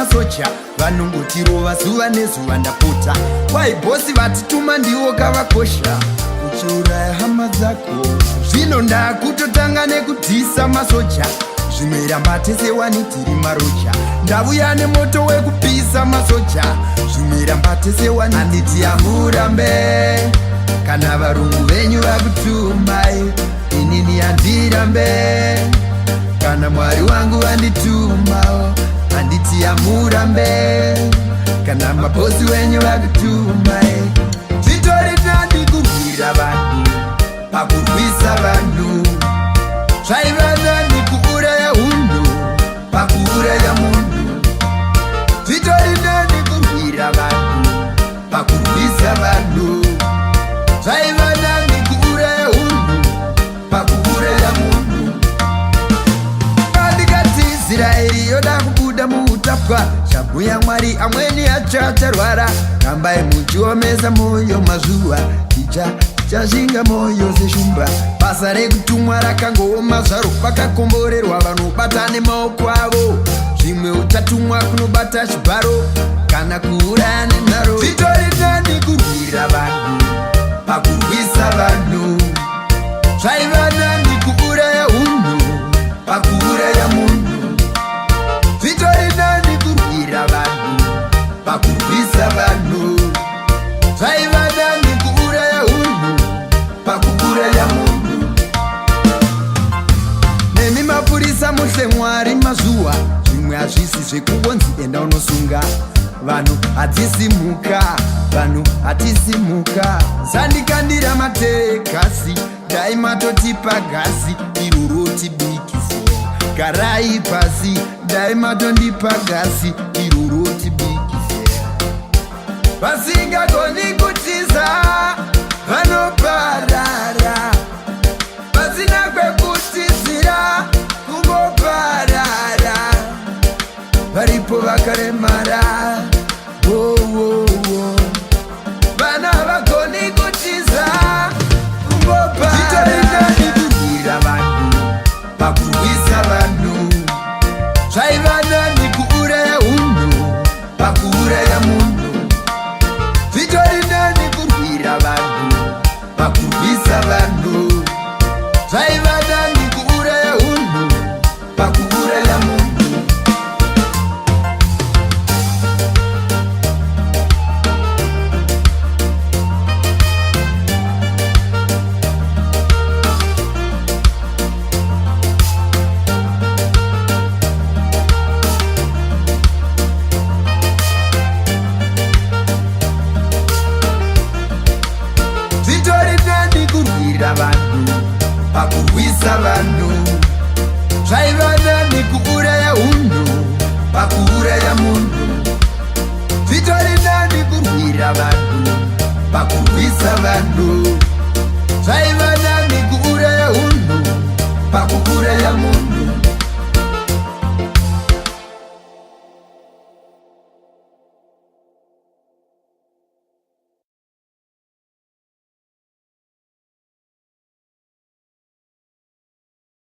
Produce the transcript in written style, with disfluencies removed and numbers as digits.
Masoja vanongotirova zuva nezuva, ndapota. Kwai bhosi vatituma, ndiwo kavakosha uchiuraya hama dzako. Zvino ndakutotanga nekudhisa masoja. Zvimwe ramba tese wani tiri maroja. Ndavuya nemoto wekupisa masoja. Zvimwe ramba tese wani. Handiti hamurambe kana varungu venyu vakutumai. Inini handirambe kana Mwari wangu vanditumawo. Handiti hamurambe kana mabhosi wenyu vakutumai. Zvitori nani kurwira vanhu pakurwisa vanhu. Zvaiva nani kuuraya hunhu pakuuraya munhu. Zvitori nani kurwira vanhu pakurwisa vanhu. Zvaiva nani kuuraya hunhu pakuuraya munhu. Pandikati Israeri yoda kubuda muutapwa, chabhuya Mwari, amweni acho acharwara. Rambai muchiomesa moyo mazuva ticha chashinga moyo seshumba. Basa rekutumwa rakangooma zvaro. Vakakomborerwa vanobata nemaoko avo. Zvimwe uchatumwa kunobata chibharo kana kuuraya nenharo. Zvitori nani kurwira vanhu pakurwisa vanhu. Zvaiva nani kuuraya hunhu pakuuraya munhu. Zvitori nani kurwira vanhu pakurwisa vanhu. Zvaiva nani kuuraya hunhu pakuuraya munhu. Nemi mapurisa, muhle Mwari mazuva. Zvimwe hazvisi zvekubonzi enda unosunga vanhu. Hadzisi mhuka vanhu, hatisi mhuka. Sandikandira matear gas, dai matotipa gasi iroro tibikise. Garai pasi, dai matondipa gasi iroro tibikise. Vasingagoni kutiza vanoparara, vasina kwekutizira kungoparara. Varipo vakaremara, oh, oh, oh. Vana havagoni kutiza kungoparara. Kurwira vanhu pakurwisa vanhu. Zvaiva nani kuuraya hunhu pakuuraya munhu. Zvitori nani kurwira vanhu pakurwisa vanhu. Zvaiva nani kuuraya hunhu pakuuraya munhu. Zvitori nani kurwira vanhu pakurwisa vanhu. Zvaiva nani kuuraya hunhu pakuuraya munhu. Zvitori nani kurwira vanhu pakurwisa vanhu. Zvaiva